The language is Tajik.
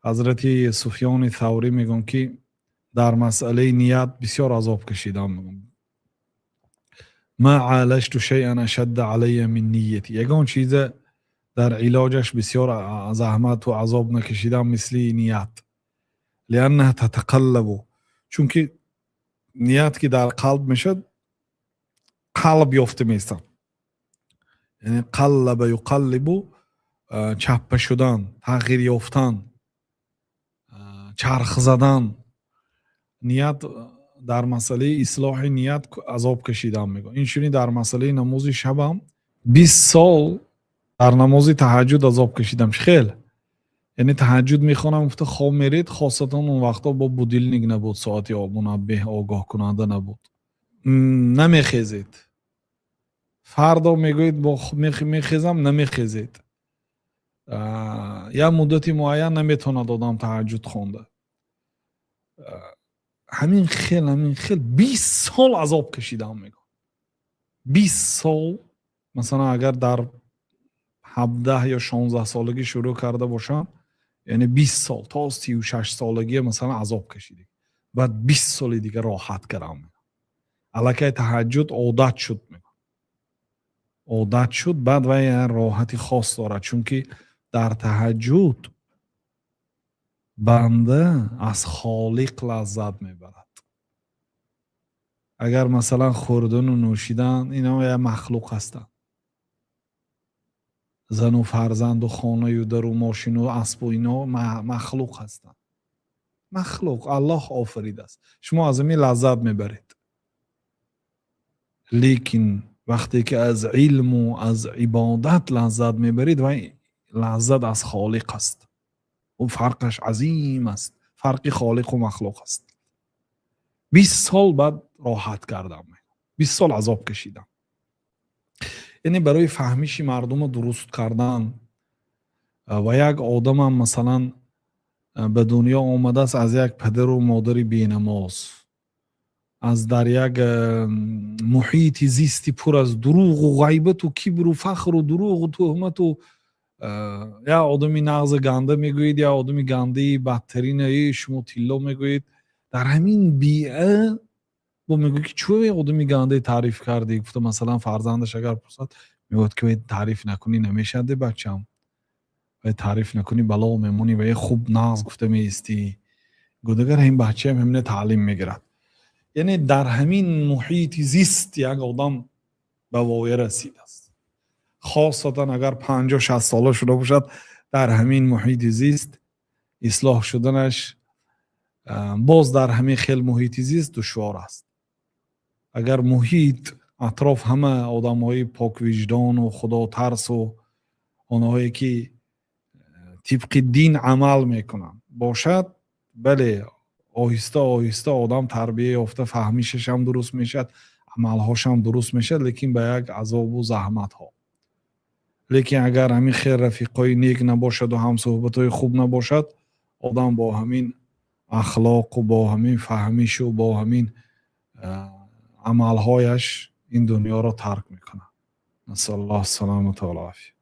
Ҳазрати Суфёни Саврӣ мегӯянд, ки дар масъалаи ният бисёр азоб кашидам. ما عالجت شيئا أشد علي من نيتي. Ягон чиза дар илоҷаш бисёр заҳмату азоб накашидам, мисли ният. لأنها تتقلب, чунки ният ки дар қалб мешавад, қалб ёфта меистад, яъне قلب يقلب, чаппа шудан, тағйир ёфтан, чарх задан. Ният, дар масъалаи ислоҳи ният азоб кашидам, мегӯ. Инчунин дар масъалаи намози шабам 20 сол дар намози таҳаҷҷуд азоб кашидам. Чӣ хел? Яъне таҳаҷҷуд мехонам гуфта, хоб меред. Хосатан он вақтҳо бо будильник набуд, соати мунаббеҳ, огоҳкунанда набуд. Намехезед. Фардо мегӯед, мехезам, намехезед. Як муддати муайян наметавонад одам таҳаҷҷуд хонда. Ҳамин хел 20 сол азоб кашидам, мегӯ. 20 сол, масалан, агар дар 17 ё 16 солагӣ шурӯъ карда бошам, яъне 20 сол то 36 солагӣ, масалан, азоб кашидем. Баъд 20 соли дигар роҳат кардам. Аллакай таҳаҷҷуд одат шуд, мегӯ, одат шуд. Баъд вай роҳати хос дорад, чунки дар таҳаҷҷуд банда аз Холиқ лаззат мебарад. Агар, масалан, хӯрдану нӯшидан, ино як махлуқ ҳастанд, зану фарзанду хонаю дару мошину аспу, ино махлуқ ҳастанд, махлуқ Аллоҳ офаридааст. Шумо аз ҳамин лаззат мебаред. Лекин вақте ки аз илму аз ибодат лаззат мебаред, вай лаззат аз Холиқ аст. Ӯ фарқаш азим аст, фарқи Холиқу махлуқ аст. 20 сол баъд роҳат кардам, 20 сол азоб кашидам. Яъне барои фаҳмиши мардумо дуруст кардан. Ва як одамам, масалан, ба дунё омадааст аз як падару модари бенамоз, аз дар як муҳити зисти пур аз дурӯғу ғайбату кибру фахру дурӯғу туҳмату, як одами нағзи ганда мегӯед, як одами гандаи бадтарина шумо тилло мегӯед. Дар ҳамин биа бо мегӯяд, ки чӯ одами гандае таъриф кардӣ гуфта, масалан, фарзандаш агар пурсад, мегӯяд, ки таъриф накунӣ намешавад, бачам, вай таъриф накунӣ, бало мемонӣ, ва хуб нағз гуфта меистӣ. Гудагар ҳамин бачаам ҳамина таълим мегирад. Яъне дар ҳамин муҳити зист як одам ба воя расидааст, хосатан агар 50-60 сола шуда бошад, дар ҳамин муҳити зист ислоҳ шуданаш боз дар ҳамин хел муҳити зист душвор аст. Агар муҳит, атроф ҳама одамҳои поквиҷдону худотарсу онҳое ки тибқи дин амал мекунанд бошад, бале, оҳиста оҳиста одам тарбия ёфта, фаҳмишашам дуруст мешавад, амалҳошам дуруст мешавад, лекин ба як азобу заҳматҳо. Лекин агар ҳамин хел рафиқҳои нек набошаду ҳамсӯҳбатҳои хуб набошад, одам бо ҳамин ахлоқу бо ҳамин фаҳмишу бо ҳамин амалҳояш ин дунёро тарк мекунад. نسأل الله السلامة والعافية.